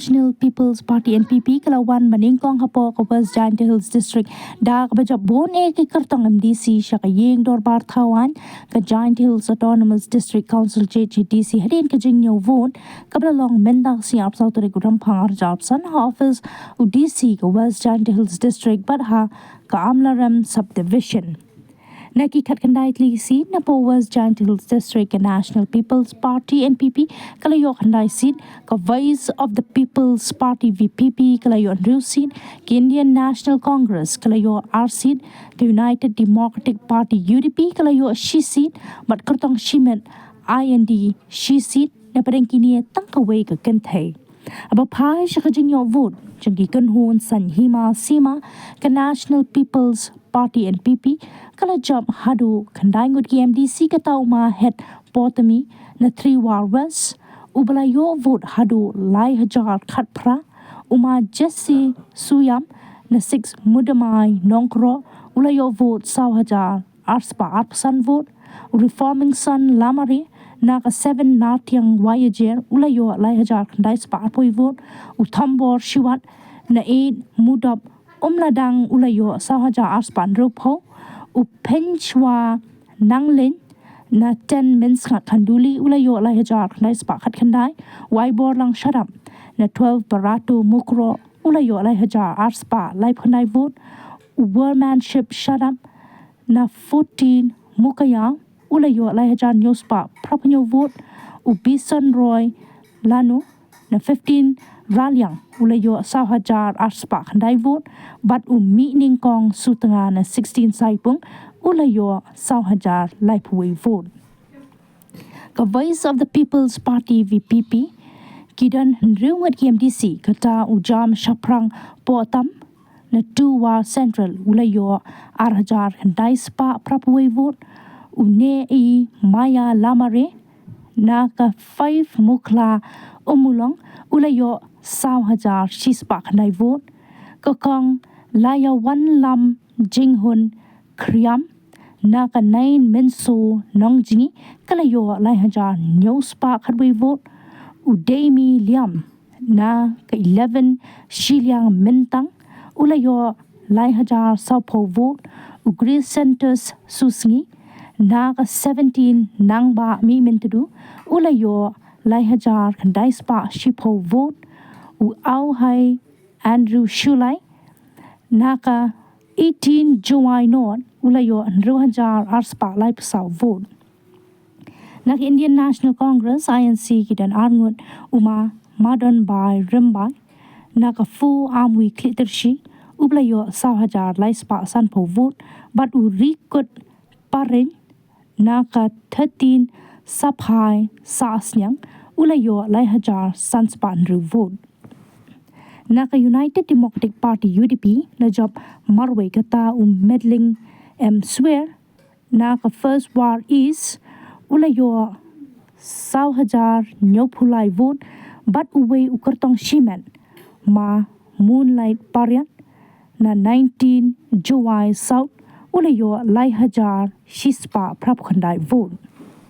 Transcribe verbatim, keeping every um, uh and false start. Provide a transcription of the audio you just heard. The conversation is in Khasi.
National People's Party N P P ka la wan banyngkong hapoh ka West Jaintia Hills District da kaba jop bun eh ki kyrtong M D C sha ka ïing dorbar thaw aiñ ka Jaintia Hills Autonomous District Council, J H A D C, hadien ka jingñiew vote kaba la long mynta ka sngi arphew saw tarik u Rymphang arhajar arphew san ha office u D C ka West Jaintia Hills District bad ha ka Amlarem Subdivision. Na ki khatkhyndai tylli ki seat napoh West Jaintia Hills District, ka National People's Party N P P ka la ïoh khyndai seat, ka Voice of the People's Party V P P ka la ïoh hynriew seat, ka Indian National Congress ka la ïoh ar seat, ka United Democratic Party U D P ka la ïoh shi seat, bad kyrtong shimet I N D shi seat, na pdeng kine tang kawei ka kynthei. Haba phai sha ka jingïoh vote jong ki kynhun saiñ hima sima, ka National People's Party N P P ka la jop haduh khyndai ngut ki M D C, kata u Ma Het Potami na Three War West uba la ïoh vote haduh lai hajar khatphra, u Ma Jesse Suyam na Six Mudamai Nongkroh u la ïoh vote saw hajar arspah arphew san vote, u Reforming Son Lamare na ka Seven Nartiang Wayajer u la ïoh lai hajar khyndai spah arphew vote, u Thombor Shiwat na Eight Mudop Umladang u la ïoh saw hajar arspah hynriewphew, u Pynshwa Nanglein na Ten Mynsngat Khanduli u la ïoh lai hajar khyndai spah khatkhyndai, u Aiborlang Shadap na Twelve Barato Mukroh u la ïoh lai hajar arspah laiphew khyndai vote, u Wormanship Shadap na Fourteen Mukaya u la ïoh lai hajar hynñiew spah phraphew hynñiew vote, u Bison Roy Lanu na Fifteen Raliang u la ïoh saw hajar arspah khyndai vote, bad u Mihnyngkong Sutnga na Sixteen Saipung u la ïoh saw hajar laiphew wei vote. Ka Voice of the People's Party V P P ki don hynriew ngut ki M D C, kata u Jam Shaphrang Pohtam na Two War Central u la ïoh ar hajar khyndai spah phraphew wei vote, u Nei Maya Lamare na ka Five Mukhla Ummulong u la ïoh saw hajar shi spah khyndai vote, ka Kong Laiawanlam Jinghun Khriam na ka Nine Mynso Nongjngi ka la ïoh lai hajar hynñiew spah khatwei vote, u Deimi Liam na ka Eleven Shiliang Myntang u la ïoh lai hajar sawphew vote, u Grace Santos Susngi na ka Seventeen Nangbah Mihmyntdu u la ïoh lai hajar khyndai spah shiphew vote, u Auhai Andrew Shullai na ka Eighteen Jowai North u la ïoh hynriew hajar arspah laiphew saw vote. Na ka Indian National Congress, I N C, ki don ar ngut, u Ma Madanbai Rymbai na ka Fu Amwi Khliehtyrshi uba la ïoh saw hajar lai spah sanphew vote, bad u Rikut Pareng na ka Thirteen Saphai Sahsniang u la ïoh lai hajar san spah hynriew vote. Na ka United Democratic Party, U D P, la jop marwei, kata u Medling M Swer na ka First War East u la ïoh saw hajar hynñiewphew lai vote, bad uwei u kyrtong shimet, Ma Moonlight Pariat na Nineteen Jowai South u la ïoh lai hajar shi spah phraphew khyndai vote.